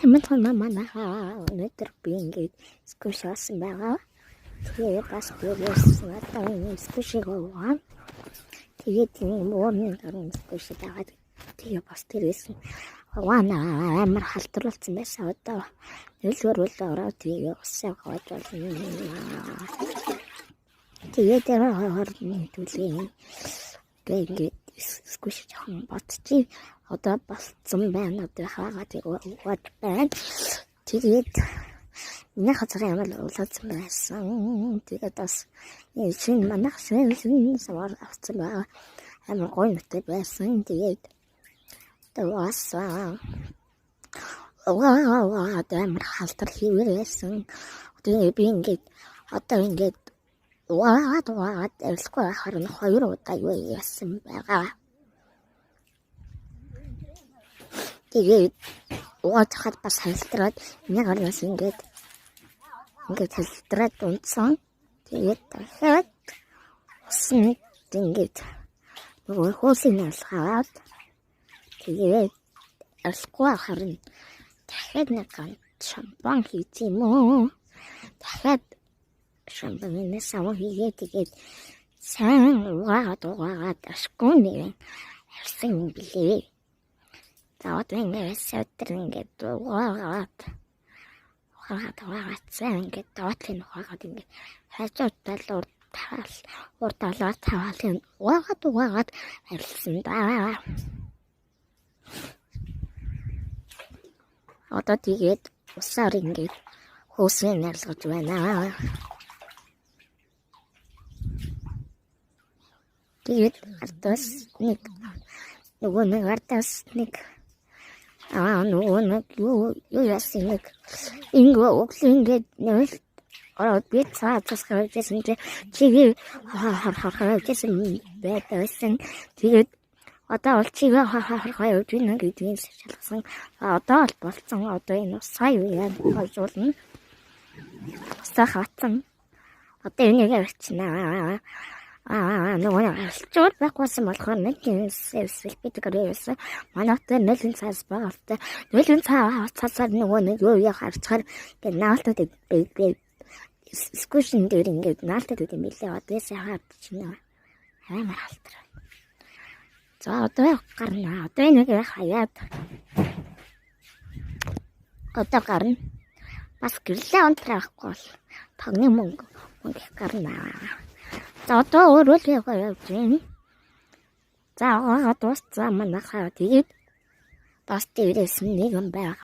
Хамтхан манайхаа өнөөдөр би ингээд squish авсан байгаа. Тэгээд бас бэлсэн одоо энэ squish-ийг угаана. Тэгээд энэ уурны дараа squish дагаад тэгээ бас тэрээс угаана амар халдварлцсан байсан. Одоо нөлөөрөл ороод тэгээ усаа гоож болно. Тэгээд тэр хорны төлөв ингээд squish жоохон ботчих. Одоо болцсон байна. Одоо хаагаад угаад байна. Тэгээд миний хацар ямар улаацсан байсан. Тэгээд бас шинэ манайх шинэ савар авсан байгаа. Амар гоё нүтэй байсан. Тэгээд бас угаад амар халтар хийвэр байсан. Тэгээд би ингээд одоо ингээд угаад арилахгүй байхаар нь 2 удаа юу яасан байгаа. Тэгээд угааж хахад бас халтраад миний гарнаас ингээд халтраад унтсан. Тэгээд дахиад усанд ингээд нөгөө хөөсийг алхаад тэгээд арилахгүй байхаар нь дахиад нэг ганц шампан хийх юм уу? Дахиад шампанаас сав хийгээд тэгээд сайн угаагаад ашгүй нэр арсан юм билээ. За одоо ингээд савтар ингээд угаагаад сайн ингээд даваатлын угаагаад ингээд хажуу тал урд талаар таваалын угаагаад арилсан да. Одоо тэгээд усаар ингээд хөөсөө арилгаж байна. Тэгээд ардаас нэг нөгөө нэг ардаас нэг нөгөө нэг юу яасан нэг ингээ өглөө ингээд нэмэлт ороод би цаа цасгаа явжсэн чи чигээ хар явжсэн байсан. Тэгээд одоо бол чигээ хар явж байна гэдгийг шалгасан. Одоо бол болцсон. Одоо энэ усаа юу яа хойжуулна. Усаа хатсан. Одоо энийг авчнаа. Нөгөө арилжуул байхгүйсэн болохоор нэг эсвэл би тэр байсан. Манайхтай нөлөн цаас байгaalтай. Нөлөн цаасаар нөгөө нэг юу яа харцгаар ингээд наалтад би скушн дээр ингээд наалтад байт юм билээ. Одоо сайхан хардчихна. Амар халтраа. За одоо гарна. Одоо энийг хаяад. Одоо гарна. Бас гэрлээ унтраахгүй бол тогны мөнгө их гарна. За одоо өөрөө л явж байна. За угаад дууссан манайхаа. Тэгээд бас дээрээс нэг юм байгаа.